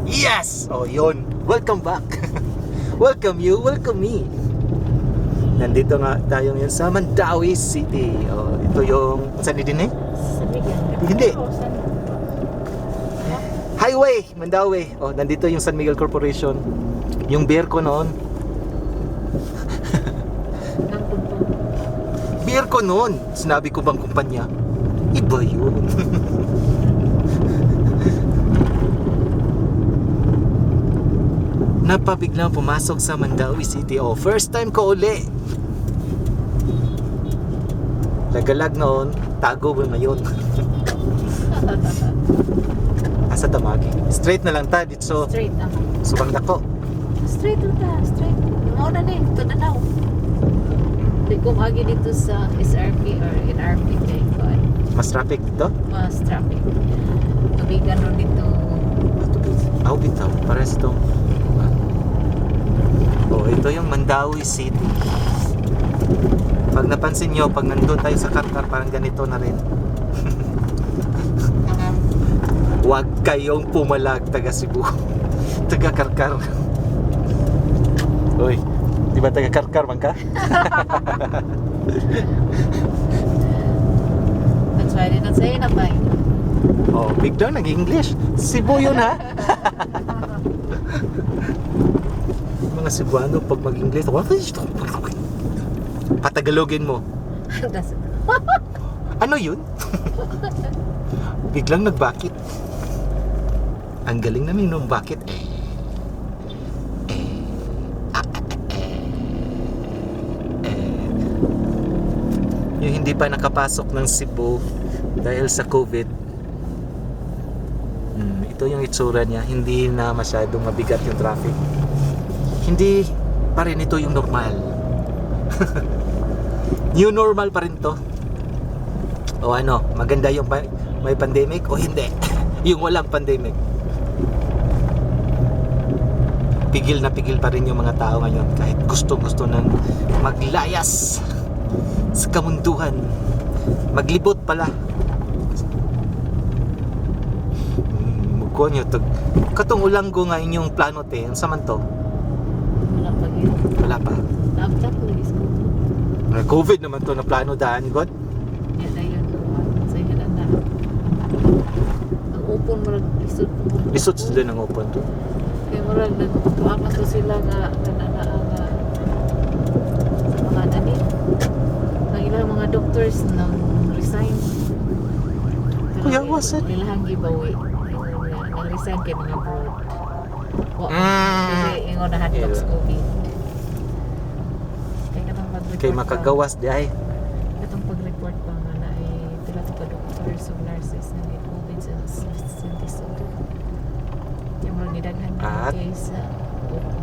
Yes! Oh, yun. Welcome back. Welcome you, welcome me. Nandito nga tayo ngayon sa Mandaue City. Oh, ito yung saan din eh? San Miguel. Hindi. Oh, Highway, Mandaue. Oh, nandito yung San Miguel Corporation. Yung beer ko noon. Beer ko noon. Sinabi ko bang kumpanya? Iba yun. Napabiglang pumasok sa Mandaue City. Oh, first time ko uli. Lagalag noon, tago ba ngayon? Asa tamagi. Straight na lang ta dito. Straight ah. Subang dako. Straight ta, straight. Mao na ni, ito na daw. Di ko agi dito sa SRP or NRP kay kuan. Mas traffic dito. Mas traffic. Tubigan ro dito. Aw, bitaw. Parehas itong... Oh, ito yung Mandaue City. Pag napansin nyo, pag nandun tayo sa Qatar, parang ganito na rin. Huwag kayong pumalag, taga Cebu. Taga Karkar. Uy, di ba taga Karkar man ka? That's why din say na ba. Oh, biglang nag-English. Cebu yun ha. Mga Cebuano pag mag-English, patagalogin mo. That's Ano yun? Biglang nagbakit. Ang galing namin nung bakit. Eh, eh, ah, eh, eh. Yung hindi pa nakapasok ng Cebu dahil sa COVID. Ito yung itsura niya. Hindi na masyadong mabigat yung traffic. Hindi pa rin ito yung normal. New normal pa rin to. O ano, maganda yung may pandemic o hindi? Yung walang pandemic. Pigil na pigil pa rin yung mga tao ngayon kahit gusto-gusto nang maglayas sa kamunduhan. Maglibot pala. Mukha niyo to. Katong ulanggo nga inyong plano te, ang saman to? Wala pa gyud. Wala pa. Naabtak lagi sa May COVID naman to na plano daan, God. Ya dayon sa na na. Ang open murag lisod po. Lisod sila ng open to. Kay murag nagtuwa pa to sila nga kanana nga sa mga nani. Ang ilang mga doctors nang resign. Pero Kuya, was it? Ilahang gibawi. Ingon nga, nang resign kay mga abroad. Wa dili ingon na hadlok sa COVID. Kay katong pag-report Kay pa- makagawas di ay. Katong pag-report pa nga na ay pila to ka doctors ug nurses na may COVID sa Sentisod. Yung murag nidaghan na At? case sa open.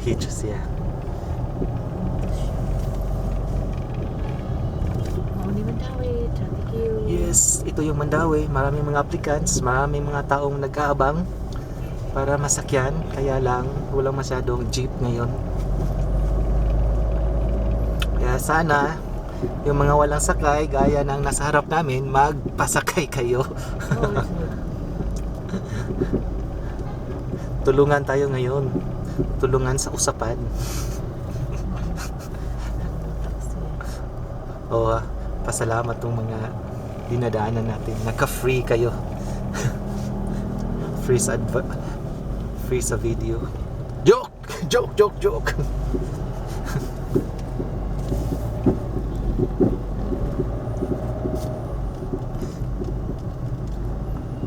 Hitcho siya. Mao ni Mandaue, traffic you. Yes, ito yung Mandaue. Maraming mga applicants, maraming mga taong nag-aabang para masakyan. Kaya lang, walang masyadong jeep ngayon. Kaya sana, yung mga walang sakay, gaya ng nasa harap namin, magpasakay kayo. Oh, sure. Tulungan tayo ngayon. Tulungan sa usapan. O, pasalamat tong mga dinadaanan natin. Naka-free kayo. Free sa video. Joke! Joke, joke, joke!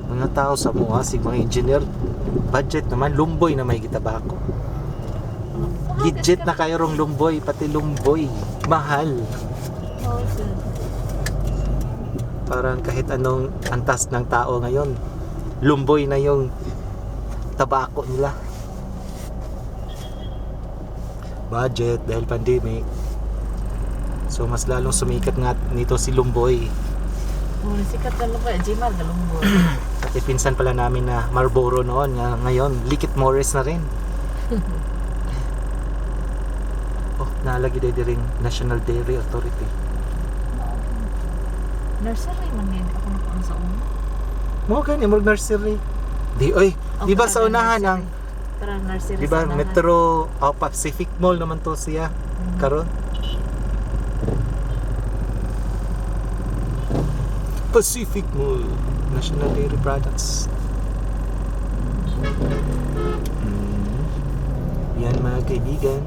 Mga tao sa mga sig mga engineer, budget naman, lumboy na may gitabako. Legit na kayo rong lumboy, pati lumboy. Mahal. Oh, sure. Parang kahit anong antas ng tao ngayon, lumboy na yung tabako nila. Budget dahil pandemic. So mas lalong sumikat nga nito si Lumboy. Oh, sikat na lumboy. Jimal na lumboy. Pati pinsan pala namin na Marlboro noon, nga ngayon Likit Morris na rin. Oh, nalagi din rin National Dairy Authority. Nursery man din ako nakuha sa una. Mo gani murag nursery. Di oy, Oh, di ba sa parang unahan ang nursery. Parang nursery di ba sa unahan. Metro, oh, Pacific Mall naman to siya karon. Pacific Mall, National Dairy Products. Yan, mga kaibigan.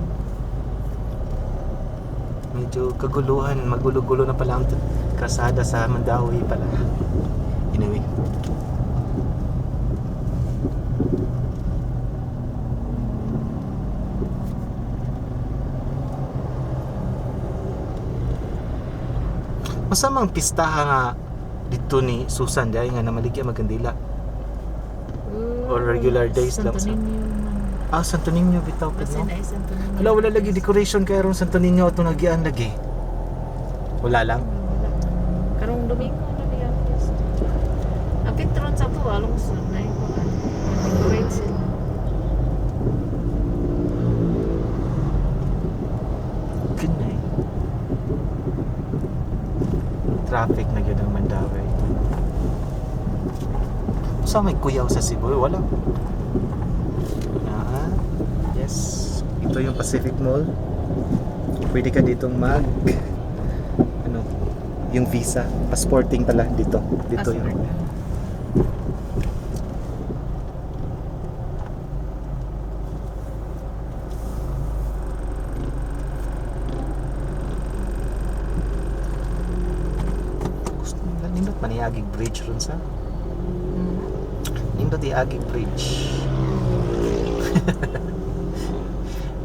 Medyo kaguluhan, magulo-gulo na pala ang kalsada sa Mandaue pala. Anyway. Masamang pistaha nga dito ni Susan dahil nga namaligya magandila. Or regular days Santo lang sa- Niño man. Ah, Santo Niño bitaw pud Basta no. na ay Santo Niño. Wala, wala lagi decoration kay ron Santo Niño atong nagian lagi. Wala lang. Wala. Karong Domingo na niya ang fiesta. Ang Petron sa to, lungsod na eh. Decorate sila. Good night. Traffic na gyud ang Mandaue. Sa may kuyaw sa Cebu, wala. Ah, yes. Ito yung Pacific Mall. Pwede ka ditong mag ano, yung visa, passporting pala dito. Dito yung Passport. Gusto nila nindot man iagig bridge ron sa. Nindot iagig bridge.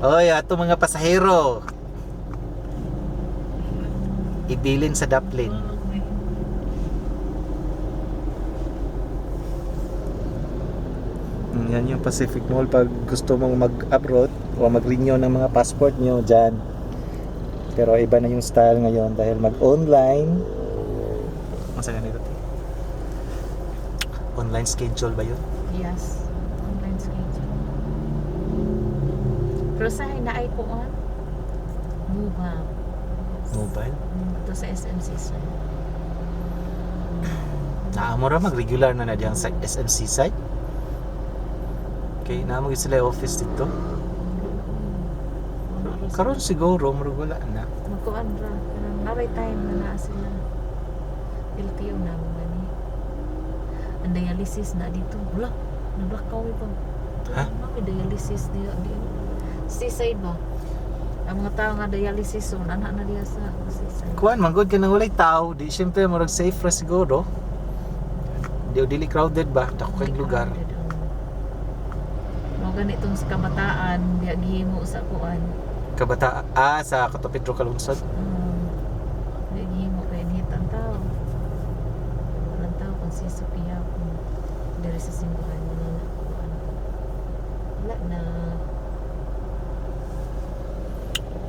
Oy, ato mga pasahero. Ibilin sa Daplin. Yan yung Pacific Mall. Pag gusto mong mag-abroad o mag-renew ng mga passport nyo dyan. Pero iba na yung style ngayon dahil mag-online. Masa ganito? Online schedule ba yun? Yes. Online schedule. Pero sa hinaay ko on, mobile. Mobile? Ito sa SMC sir. Naamo ra mag-regular na na diyang sa SMC site. Okay, naamo gyud sila yung office dito. Karon siguro murag wala na. Magkuan ra. Kanang naray time na naa sila. LTO na mo gani. Ang dialysis na dito. Wala. Nablakaw pa. Ha? May dialysis di di. Seaside ba? Ang mga tao nga dialysis so anak na diya sa seaside. Kuan man gud kanang walay tao, di syempre murag safe ra siguro. Di o dili crowded ba dako kay lugar. Mo ganitong sa kabataan, diya gihimo sa kuan. Kabata ah sa Kato Pedro Calungsod. Diya gihimo kay inhit ang tao. Walang tao kung si Sophia kung diri sa simbahan wala na kuan. Wala na.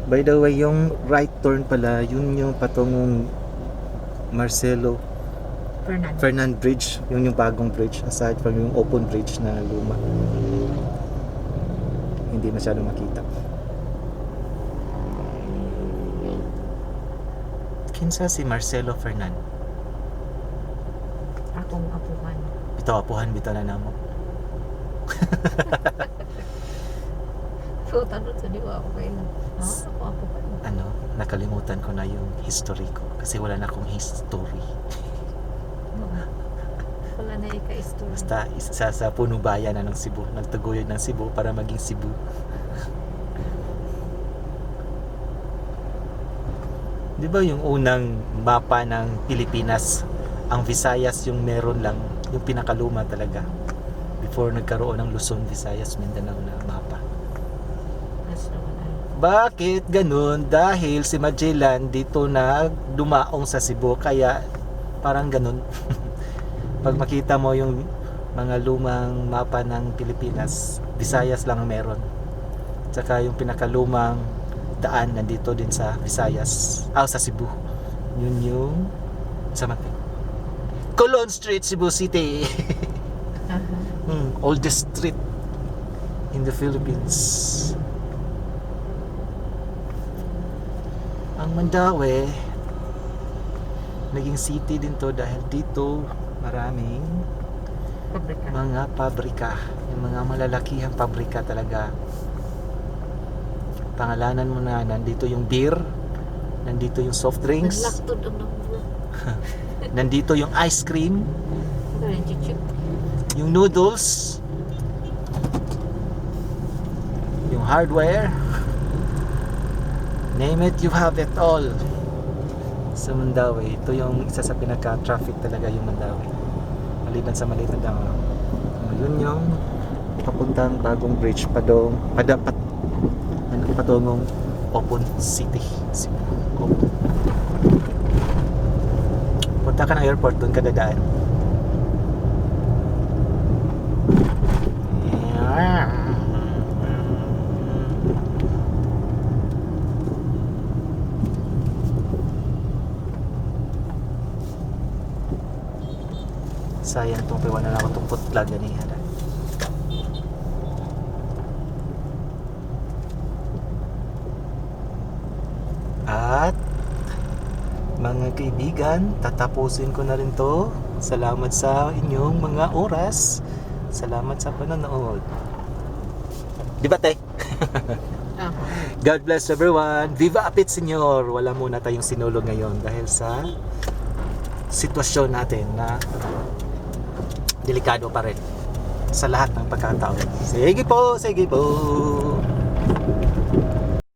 By the way, yung right turn pala, yun yung patungong Marcelo Fernando. Fernand Bridge, yun yung bagong bridge aside from yung open bridge na luma. Hindi masyado makita. Kinsa si Marcelo Fernand? Akong apuhan. Bitaw apuhan bitaw na namo. Puta nun sa diwa ako kailan. Ah, ako apuhan. Ano, nakalimutan ko na yung history ko kasi wala na akong history. Oo. Wala na ika-story. Basta isa sa punong bayan na ng Cebu, nagtaguyod ng Cebu para maging Cebu. Di ba yung unang mapa ng Pilipinas, ang Visayas yung meron lang, yung pinakaluma talaga. Before nagkaroon ng Luzon, Visayas, Mindanao na mapa. That's naman ay. Bakit ganun? Dahil si Magellan dito na dumaong sa Cebu kaya parang ganun. Pag makita mo yung mga lumang mapa ng Pilipinas, Visayas lang ang meron. Tsaka yung pinakalumang daan nandito din sa Visayas, ah, sa Cebu. Yun yung sa Mati. Colon Street, Cebu City. Oldest street in the Philippines. Ang Mandaue, naging city din to dahil dito maraming Pabrika. Mga pabrika. Yung mga malalakihang pabrika talaga. Pangalanan mo na, nandito yung beer, nandito yung soft drinks, Naglaktod ang number. nandito yung ice cream, Ano yung chichip? yung noodles, yung hardware, name it, you have it all sa Mandaue. Ito yung isa sa pinaka-traffic talaga, yung Mandaue. Maliban sa maliit na damo. Yun yung papuntang bagong bridge padong padapat ano, patungong Opon City. Cebu. Opon. Punta ka ng airport, doon ka dadaan. Sayang itong piwan na ako itong putla ganihan. At mga kaibigan, tatapusin ko na rin to. Salamat sa inyong mga oras. Salamat sa panonood. Di ba, te? Ah. God bless everyone. Viva Apit Senyor! Wala muna tayong sinulog ngayon dahil sa sitwasyon natin na delikado pa rin sa lahat ng pagkataon. Sige po, sige po.